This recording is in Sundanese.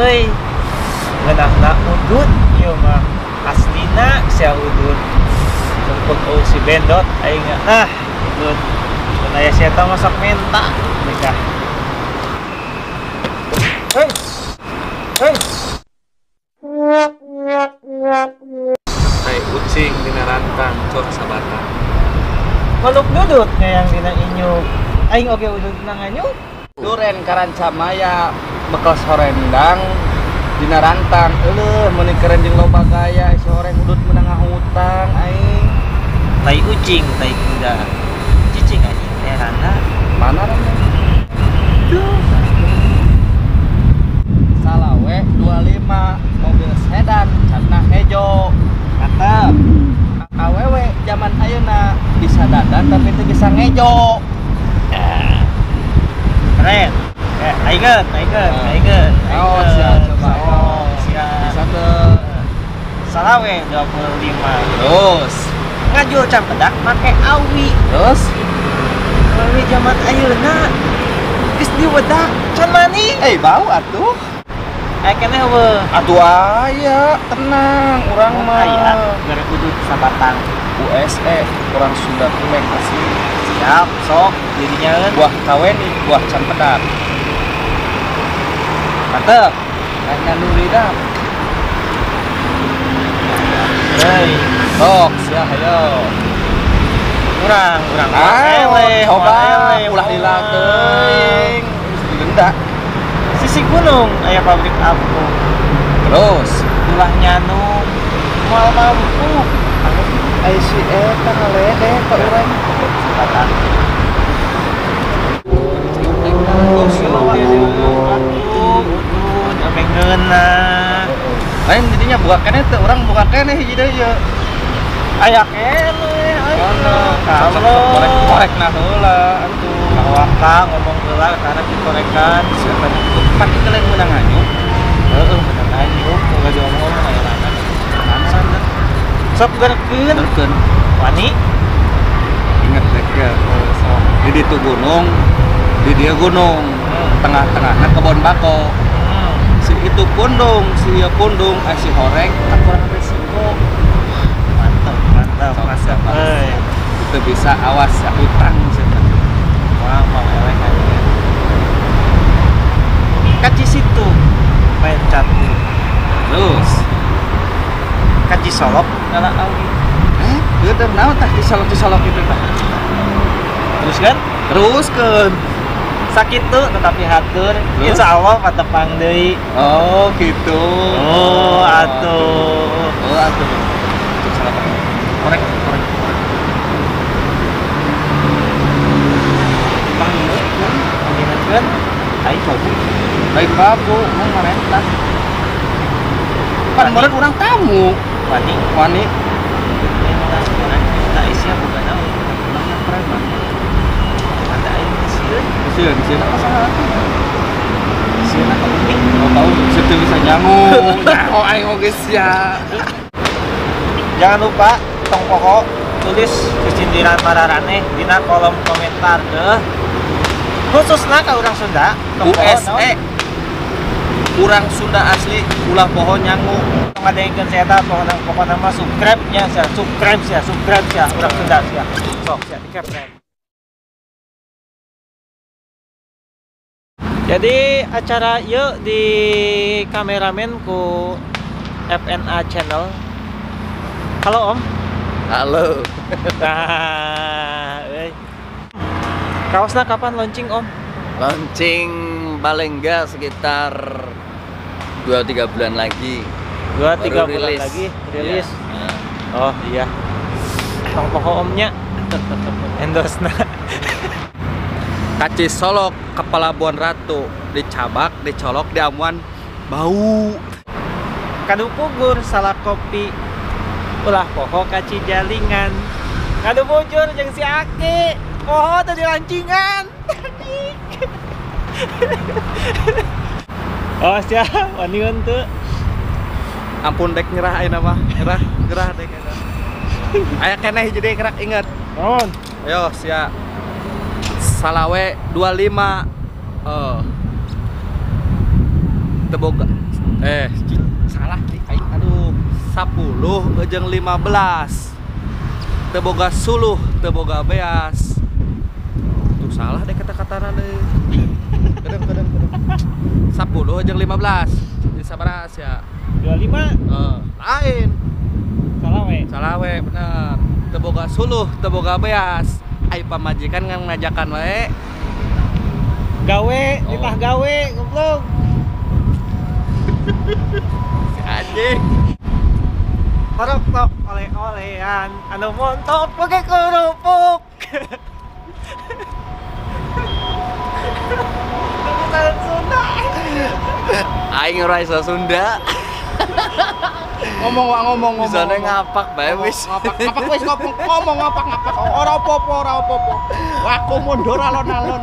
euy. Ngeunahna udud ieu mah aslina sia udud. Sumpah oh si bendot aing ah udud. Dan aya sia eta mah sok menta nikah. Hei. Hei. Tai ucing dina rantang cor sabatang. Maluk dudut ngayang dina inyuk. Aing oge udud na nganyuk. Duren Karancamaya bekal sorendang dina rantang. Euleuh meuni keren jeung loba gaya si horeng udut meunang ngahutang aing. Tai ucing, tai kuda. Cicing anjing teh randa. Mana randa? Tuh. Salawe 25 mobil sedan warna hejo. Mantap. Awewe zaman ayeuna bisa dadan tapi teu bisa ngejo. Keren. Aingkeun, aingkeun, aingkeun. Oh, siap coba. Oh, siap. Bisa teu. Salawe 25. Terus ngajul campedak make awi. Terus awi zaman ayeuna geus diwedak can mani. Eh, bau atuh. Aya keneh heueuh. Atuh aya, tenang urang mah. Aya gara udud sabatang. USE urang Sunda kumek asli. Siap, sok jadinya buah kaweni, buah campedak. Mantep. Lain nuridak. Hei, sok sia hayo. Urang, urang. Ayo, coba ulah lila teuing. Geus digenda. Sisi gunung aya pabrik apung. Terus ulah nyanu moal mampu. Ai si eta ngaledek ka urang. Sabatang. Lain jadinya buka keneh teu urang buka keneh hiji deui ieu. Aya keneh aya. Korek nah heula atuh. Kawaka ngomong heula karena dikorekan siapa pan ieu lain meunang nganyuk. Heeh, meunang nganyuk moga diomong aya lana. Sok gerkeun. Gerkeun. Wani inget deh ya. Di ditu gunung, di dia gunung, tengah-tengahna kebon bako. Si itu pundung, si ieu pundung, si horeng kurang resiko. Mantap, mantap, mantap. Itu bisa awas ya hutang sih. Wah, mau elek aja. Kaci situ main catur. Terus kaci solok ngala awi. Gitu naon tah disolok-disolok itu tah. Terus kan? Teruskeun. Sakitu tetapi hatur. Insya Allah patepang deui. Oh, gitu. Oh, atuh. Oh, atuh. Salah korek, korek, korek. Pangingeutkeun, pangingeutkeun. Aing babu. Lain babu, mah marentah. Pan meureun urang tamu. Wani, wani. Nah, isia bukan naon. Urangnya preman. Ada aing sieun. Sieun, sieun apa salah? Sieun apa unik? Oh, tahu sieun bisa nyangu. Nyaho aing oge sia. Jangan lupa tong poho tulis kesindiran mararaneh dina kolom komentar deh. Khususna ka urang Sunda, USE. Urang Sunda asli ulah poho nyangu. Tong ngadengkeun saya eta pokona mah subscribe nya sia, subscribe sia, subscribe sia urang Sunda sia. Sok sia dikepret. Jadi acara ieu di kameramen ku FNA Channel. Halo Om. Halo. Nah, kaosnya kapan launching Om? Launching paling enggak sekitar 2-3 bulan lagi. 2-3 bulan lagi rilis. Ya. Oh iya. Tong poho Omnya. Endorse-na. Kaci solok ke Pelabuhan Ratu, dicabak, dicolok, diamuan, bau. Kadu pugur salah kopi. Ulah poho kaci jalingan. Kadu bujur jeung si Aki. Poho tadi lancingan. Oh siap, waniun tuh. Ampun dek nyerah ayeuna mah. Nyerah, nyerah dek ayeuna. Aya keneh jadi kerak inget. Naon? Ayo sia. Salawe 25. Teu boga Salah nih aing aduh. 10 jeung 15. Teu boga suluh, teu boga beas. Tuh salah deh kata-katana deh. Kadang. 10 jeung 15. Jadi sabaraha ya? 25. Lain. Salah we. Salah we bener. Teu boga suluh, teu boga beas. Ai pamajikan ngan ngajakan wae. Gawe, ditah gawe, goblok. Si anjing. Torok tok oleh-olehan, anu montok pakai kerupuk. Tulisan Sunda. Aing ora iso Sunda. Ngomong. Bisane ngapak bae wis. Ngapak wis ngomong ngapak. Ora apa-apa, ora apa-apa. Aku mundur alon-alon.